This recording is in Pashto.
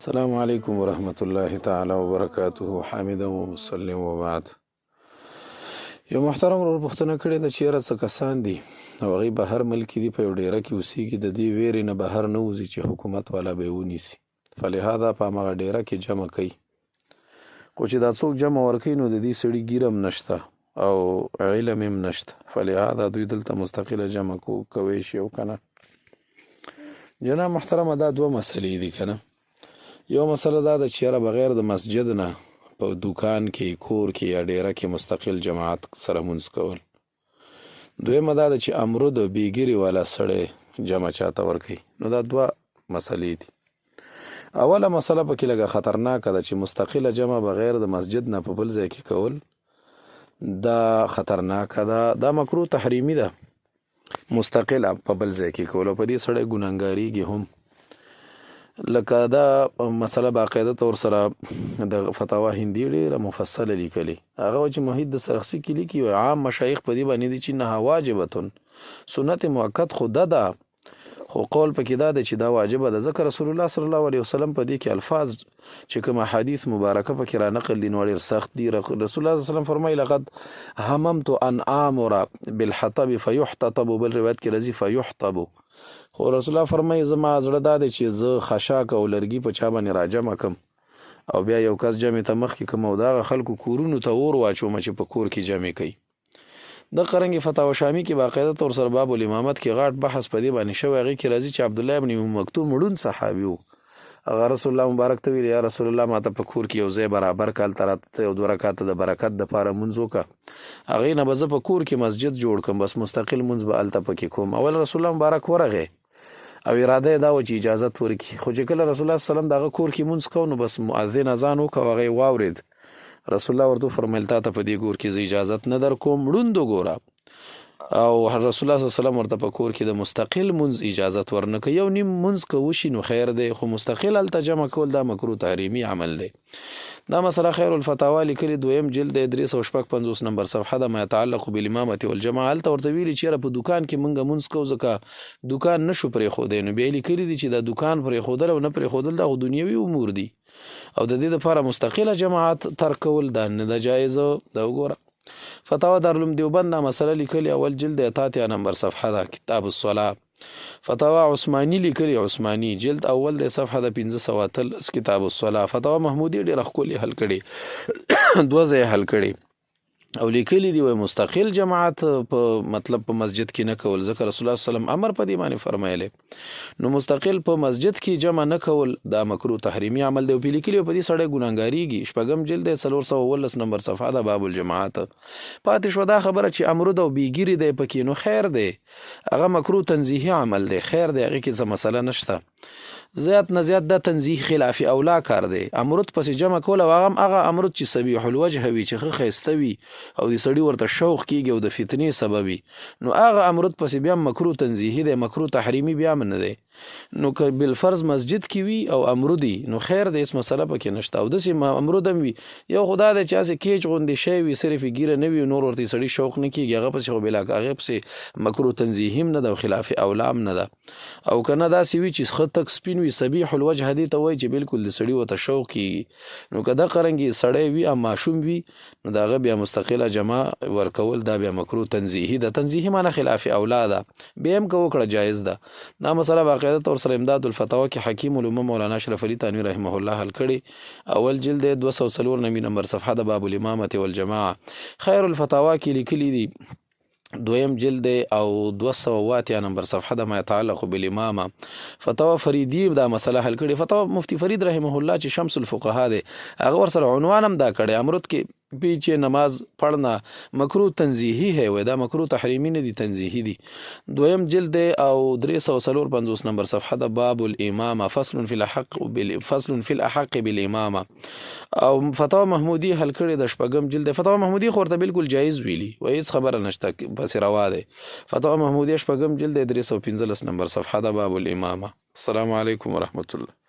السلام علیکم ورحمت الله تعالی وبرکاته. حامدا ومسلم وبعد. یو محترم ورور پوښتنه کړې ده چې یاره څه کسان دي او هغوی بهر ملک کې دي، په یو ډیره کې اوسېږي، د دې ویرې نه بهر نه وځي چې حکومت والا به یې ونیسي، فلهذا په هماغه ډیره کې جمع کوي. خو چې دا څوک جمع ورکوي نو د دې سړي ږیره هم نشته او علم هم نشته، فلهذا دوی دلته مستقله جمع کوی شي او که نه؟ جناب محترمه، دا دوه مسلې دي که نه. یو مسله دا ده چې یاره بغیر د مسجد نه په دوکان کې، کور کې یا ډیره کې مستقل جماعت سره مونځ کول. دویمه دا ده چې امرد بیګری والا سړی جمع چاته ورکوي. نو دا دوه مسلې دي. اوله مسله پکې لږه خطرناکه ده چې مستقله جمع بغیر د مسجد نه په بل ځای کې کول دا خطرناکه ده، دا مکروه تحریمي ده. مستقله په بل ځای کې کول په دې سړی ګناهګاریږي هم. لکه دا مسله باقاعده طور سره د فتاوا هندي ډیره مفصله لیکلې، هغه چې محیط د سرخسي کې لیکي عام مشایخ په دې باندې دي چې نه واجبتون سنت مؤکد خو ده ده، خو قول پکې دا دی چې دا واجبه ده، ځکه رسول الله صلی الله علیه وسلم په دې کې الفاظ چې کوم احادیث مبارکه پکې را نقل دي نو ډېر سخت دي. رسول الله صلی الله علیه وسلم فرمایي لقد هممت ان آمر بالحطب فیحتطب، بل روایت کې راځي فیحطب. خو رسول الله فرمایي زما زړه دا دی چې زه خشاک او لرګي په چا باندې راجمع کم او بیا یو کس جمع ته مخکې کم او د هغه خلکو کورونو ته اور واچوم چې په کور کې جمع کوي. د قرنګ فتاوا شامی کې باقاعده طور سره باب الامامت کې غاټ بحث په دې باندې شوی، هغې کې راځي چې عبدالله ابن ام مکتوم ړوند صحابي و، هغه رسول الله مبارک ته ویل یا رسول الله ماته په کور کې یو ځای برابر کړه، هلته راته یو دوه رکعته د برکت دپاره مونځ وکړه، هغې نه به زه په کور کې مسجد جوړ کړم، بس مستقل مونځ به هلته پکې کوم. اول رسول الله مبارک ورغی او اراده یې دا وه چې اجازت ورکړي، خو چې کله رسول الله صلی الله علیه وسلم د هغه کور کې مونځ کوو نو بس مؤذن اذان وکړ او هغه یې واورېد. رسول الله ورته وفرمیل تا ته په دې کور کې زه اجازت نه در کوم، ړوند وګوره. او رسول الله صلی الله علیه وسلم ورته په کور کې د مستقل مونځ اجازت ورنه کړ. یو نیم مونځ که وشي نو خیر دی، خو مستقل هلته جمع کول دا مکروه تحریمي عمل دی. دا مسله خیر الفتاوا لیکلې، دویم جلد دی، 356 نمبر صفحه ده، ما يتعلق بالامامة والجماعة. هلته ورته ویلي چې یاره په دوکان کې مونږ مونځ کوو ځکه دوکان نشو پرېښودی، نو بیا یې لیکلي دي چې دا دوکان پرېښودل او نه پرېښودل دا خو دنیوي امور دي او د دې دپاره مستقله جماعت ترک کول دا نه ده جایز. دا وګوره فتاوا دارالعلوم دیوبند دا مسله لیکلې، اول جلد دی، 88 نمبر صفحه ده، کتاب الصلاة. فتاوا عثماني لیکلې، عثماني جلد اول دی، صفحه ده 518، کتاب الصلاة. فتاوا محمودي ډېره ښکلې حل کړې، دوه ځایه حل کړې او لیکلي دي وایي مستقل جماعت په مطلب په مسجد کې نه کول، ځکه رسول الله صلی الله علیه وسلم امر په دې باندې فرمایلی، نو مستقل په مسجد کې جمع نه کول دا مکروه تحریمي عمل دی. او په لیکلي په دې سړی ګناهګاریږي. شپږم جلد دی، 417 نمبر صفحه ده، باب الجماعت. پاتې شوه دا خبره چې امرد او بیګیري دی پکې، نو خیر دی، هغه مکروه تنزیهي عمل دی، خیر دی، هغې کې څه مسله نشته. زیات نه زیات دا تنزیه خلاف اولا کار دی. امرد پسې جمع کول او هغه هم هغه امرد چې صبیح الوجه وي، چې ښه ښایسته وي او د سړي ورته شوق کیږي او د فتنې سبب وي، نو هغه امرد پسې بیا مکروه تنزیهي دی، مکروه تحریمي بیا هم نه دی. نو که بالفرض مسجد کې وي او امردي نو خیر دی، هېڅ مسله پکې نشته. او داسې امرد هم وي، یو خو دا دی چې هسې کیچ غوندې شی وي، صرف یې ږیره نه وي، نور ورته سړي شوق نه کیږي، هغه پسې خو بلا هغې پسې مکروه تنزیهي هم نه ده او خلاف اولا هم نه ده. او که نه داسې وي چې ښه تک سپین وي، صبیح الوجه دې ته وایي چې بالکل د سړي ورته شوق کیږي، نو که دغه رنګې سړی وي او ماشوم وي نو د هغه بیا مستقله جمع ورکول دا بیا مکروه تنزیهي ده. تنزیهي معنی خلاف اولا ده، بیا هم که وکړه جایز ده. دا مسله باقاعده طور سره امداد الفتاوا کې حکیم الامه مولانا اشرف علي تانوي رحمه الله حل کړې، اول جلد دی، 294 نمبر صفحه ده، باب الامامة والجماعة. خیر الفتاوا کې لیکلي دي، دویم جلد دی او 280 نمبر صفحه ده، ما يتعلق بالامامه. فتاوا فریدی دا مسله حل کړې. فتاوا مفتی فرید رحمه الله چې شمس الفقهاء دی، هغه ورسره عنوان هم دا کړی، امرد کې پیچې نماز پړنا مکروه تنزیهي ہے، وای دا مکروه تحریمي نه دي، تنزیهي دي. دویم جلد دی او 354 نمبر صفحه ده، باب الامامه، فصل فی الحق بال فصل فی الاحق بالامامه. او فتاوا محمودی حل کړې د شپږم جلد دی. فتاوا محمودی خو ورته بالکل جایز ویلي، وای هیڅ خبره نشته، پسې روا دی. فتاوا محمودی شپږم جلد دی، 315 نمبر صفحه ده، باب الامامه. السلام علیکم ورحمت الله.